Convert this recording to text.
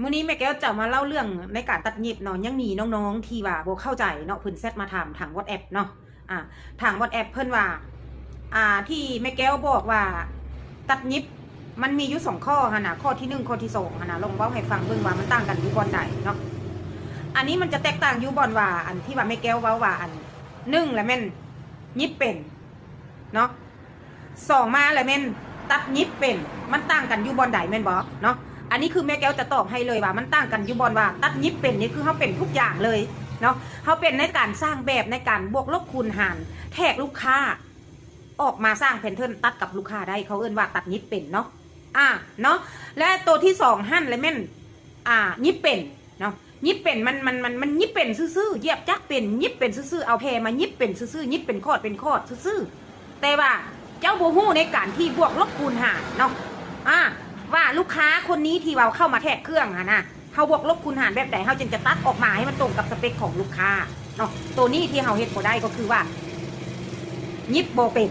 ມື້ນີ້ແມ່ແກ້ວຈະມາເລົ່າເລື່ອງໃນການຕັດຫຍິບເນາະ. ຍັງມີນ້ອງໆທີ່ວ່າບໍ່ເຂົ້າໃຈເນາະ ເພິ່ນແຊັດມາຖາມທາງ WhatsApp ເນາະ ອາ ທາງ WhatsApp ເພິ່ນວ່າ ອາ ທີ່ແມ່ແກ້ວບອກວ່າຕັດຫຍິບ ມັນມີຢູ່ສອງຂໍ້ຫັ້ນນະ ຂໍ້ທີໜຶ່ງ ຂໍ້ທີສອງຫັ້ນນະ ລອງເວົ້າໃຫ້ຟັງເບິ່ງວ່າມັນຕ່າງກັນຢູ່ບ່ອນໃດເນາະ. ອັນນີ້ມັນຈະແຕກຕ່າງຢູ່ບ່ອນວ່າ ອັນທີ່ວ່າແມ່ແກ້ວເວົ້າວ່າ ອັນໜຶ່ງລະແມ່ນຫຍິບເປັນເນາະ ສອງມາລະແມ່ນຕັດຫຍິບເປັນ ມັນຕ່າງກັນຢູ່ບ່ອນໃດແມ່ນບໍ່ເນາະ. ອັນນີ້ຄືແມ່ແກ້ວຈະຕອບໃຫ້ເລີຍວ່າ ມັນຕ່າງກັນຢູ່ບ່ອນວ່າຕັດຫຍິບເປັນນີ້ ຄືເຮົາເປັນທຸກຢ່າງເລີຍເນາະ ເຮົາເປັນໃນການສ້າງແບບ ໃນການບວກລົບຄູນຫານ ແທກລູກຄ້າ ອອກມາສ້າງແພດເທີນຕັດກັບລູກຄ້າໄດ້ ເຂົາເອີ້ນວ່າຕັດຫຍິບເປັນເນາະ ອາ ເນາະ. ແລະໂຕທີສອງຫັ້ນລະແມ່ນ ອາ ຫຍິບເປັນເນາະ ຫຍິບເປັນ ມັນ ມັນ ມັນ ມັນຫຍິບເປັນຊື່ໆ ຢຽບຈັກເປັນ ຫຍິບເປັນຊື່ໆ ເອົາແພມາຫຍິບເປັນຊື່ໆ ຫຍິບເປັນຂອດເປັນຂອດຊື່ໆ ແຕ່ວ່າເຈົ້າບໍ່ຮູ້ໃນການທີ່ບວກລົບຄູນຫານເນາະ ອາ ວ່າລູກຄ້າຄົນນີ້ທີ່ວ່າເຂົ້າມາແທກເຄື່ອງຫັ້ນນະ ເຮົາບວກລົບຄູນຫານແບບໃດ ເຮົາຈຶ່ງຈະຕັດອອກມາໃຫ້ມັນຕົງກັບສະເປັກຂອງລູກຄ້າເນາະ. ໂຕນີ້ທີ່ເຮົາເຮັດບໍ່ໄດ້ກໍຄືວ່າຫຍິບບໍ່ເປັນ